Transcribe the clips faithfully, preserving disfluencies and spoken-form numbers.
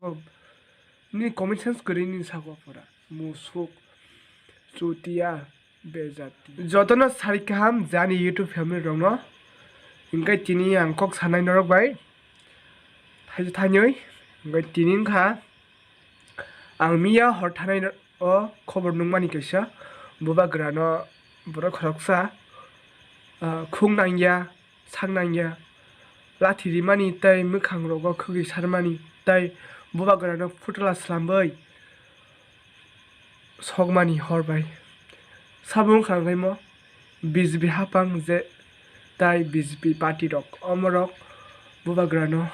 Nini common sense kwrwi nini sago pura. Musuk, chutia, bejati. Jotono sari kaham jani YouTube family rokno. Hingke tini ang kok sanai norok bai. Thaisa thainwi. Hingke tini wngkha ang miya hor thanai o khobor nungmani kaisa bubagrano borok khoroksa, ah, khung nangya. Sak nangya, lathi rimani tei mwkhang rogo khwgwi sarmani tei bubagrano phutla slamwi sokmani hor bai. Sabo wngkha hwnkhe mo B J P hapang je tai B J P party rok omorok bubagrano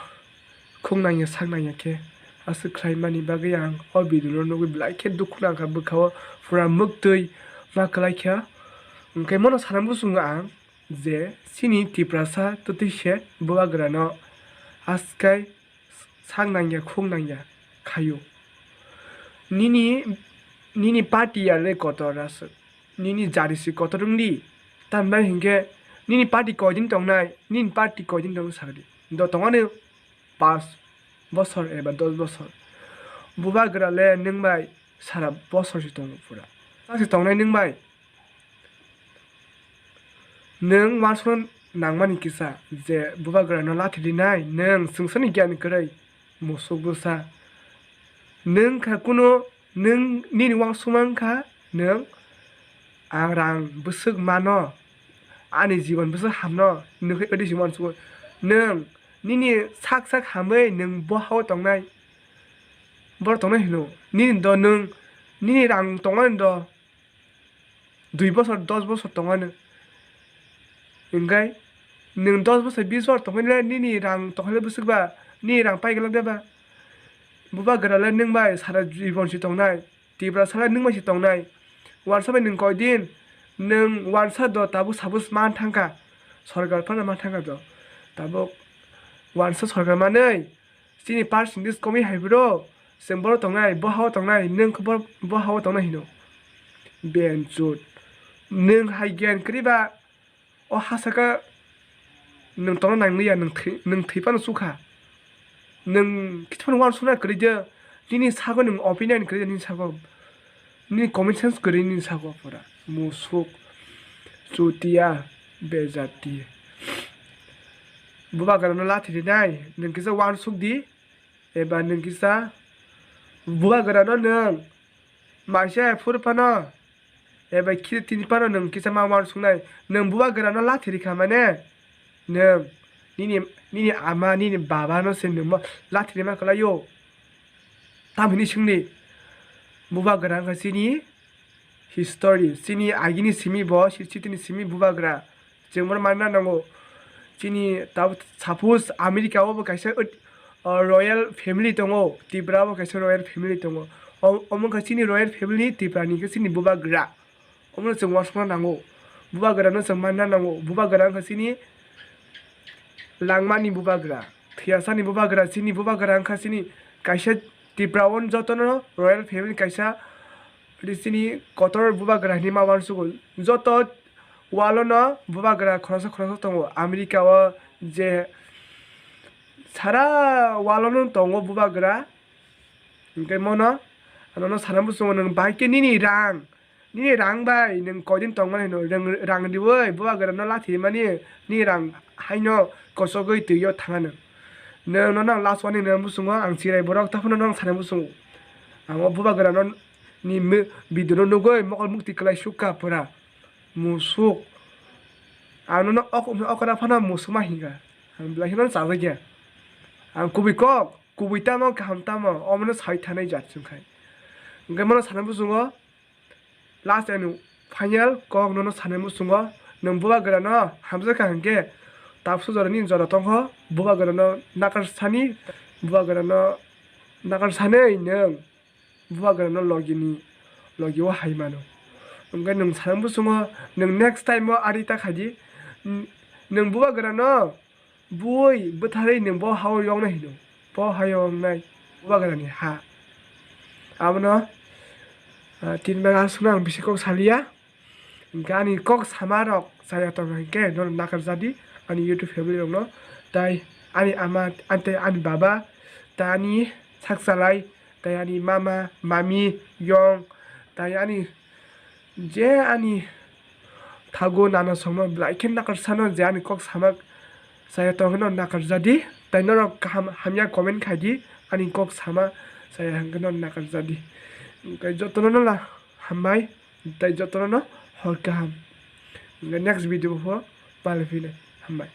khung nangya sak nangya khe aswk khlaimani bagwi ang o video no nugwi belai khe dukhu nangkha bwkhao pura mwktwi ma kwlaikha hwnkhe mono sana muchungo ang. Je chini Tiprasa twtwi se bubagrano aswk sak nangya khuk nangya khaio. Nini, nini party ya le kotor aswk. Nini jari si kotor wngdi. Tambai hinkhe nini party koidin tongnai, nini party koidin tong sakdi. Do tongmani pas bosor eba dos bosor. Bubagra le nwng bai sara bosor si tongo pura. Sak si tongnai nwng bai. Nwng uansukna nangmani kisa je bubagrano lathi rinai, nwng chwngsani giyan kwrwi musuk bwsa. Nwng kha kunu nwng nini uansukma wngkha nwng ang rang bwswk mano, ani jibon bwswk hamno, nwng khe odi si uansugo. Nwng nini sak sak hamwi nwng bohao tongnai, boro tongnai hino. Nini do nwng nini rang tongmani do. Dui bosor, dos bosor tongmani. Hinkhe nwng dos bosor, bis bosor tongkhe nini rang tongkhe bwswk ba, nini rang pai glak de ba? Bubagra le nwng bai sara jibon si tongnai, Tiprasa le nwng bai si tongnai. Uansa bai nwng koidin, nwng uansa do tabuk sabuk man thangkha, sorkar phano man thangkha do. Tabuk uansa sorkar manwi, chini percentage komwi hai bro, chwng boro tongnai, bo hao tongnai, nwng khe bo, bo hao tongnai hino. Benchut. Nwng hai giyan kwrwi ba, o ha saka nwng tongna nangliya, nwng thwi, nwng thwi phano chukha. Nwng kisa phano uansukna kwrwi de, nini sago nwng opinion kwrwi de, nini sago. Nini common sense kwrwi nini sago pura. Musuk, chutia, bejati. Bubagrano lathi rinai, nwng kisa uansuk di, eba nwng kisa bubagrano nwng maisa phuru phano, eba khiri tini phano nwng kisa ma uansuknai, nwng bubagrano lathi rikha mane, nwng nini, nini ama, nini babano se nwng ma lathi rima kwlaio. Tamhini swngdi, bubagra wngkha chini history, chini agini simi bo, chitini simi bubagra. Chwng bono manna nango. Chini tab-, suppose America o bo kaisa, uh, royal family tongo, Tripura o bo kaisa royal family tongo. O, omo wngkha chini royal family, Tripura ni khe chini bubagra. Omono chwng uansukna nango. Bubagrano chwng manna nango. Bubagra wngkha chini langmani bubagra, thwiyasani bubagra, chini bubagra wngkha chini kaisa Tripura o jotono royal family kaisa chini kotor bubagra hinwi ma uansugo. Joto walo no bubagra khoroksa khoroksa tongo. America o je sara walo no tongo bubagra. Hinkhe mono, ano no sana muchungo nwng bai khe nini rang, nini rang bai nwng koidin tongmani hino, rang, rang riwi bubagrano lathi mani, nini rang haino kosogwi twio thangano. Nwng, nono ang last warning rwna muchungo, ang chirai borok, taphano nono ang sana muchungo. Ang o bubagrano ni mi-, video no nugwi mokol mukti kwlai sukha pura. Musuk. Ang nono ok, okra phano musuk ma hinga. Ang belai kheno chajakya. Ang kubui kok, kubui tamo, kaham tamo, omono sai thanai jat chwng khai. Hwnkhe mono sana muchungo, last and final kok nono sanai muchungo, nwng bubagrano hamjakha hwnkhe, tabuk jora nini jora tongkho, bubagrano nakar sani, bubagrano nakar sanwi nwng bubagrano logini, logi o hai mano. Hwnkhe nwng sana muchungo, nwng next time o ari ta khaidi, nwng bubagrano bui bwtharwi nwng bo ha-o yoknai hino, bo ha-o wngnai bubagrani ha. Abono, ah, tin bag aswkno ang bisi kok saliya. Hwnkhe ani kok sama rok chaya tongkha hwnkhe nono nakar jadi ani YouTube family rokno, tai ani ama, ani, tai ani baba, tai ani sak salai, tai ani mama, mami, yong, tai ani je ani thago nana songno belai khe nakarsano je ani kok sama saya tongkheno nakarjadi, tai norok kaham hamya comment khaidi, ani kok sama saya hwnkhe no nakarjadi. Hwnkhe jotono no la hambai, tai jotono no hor kaham. Hwnkhe next video pho palaiphinai, hambai.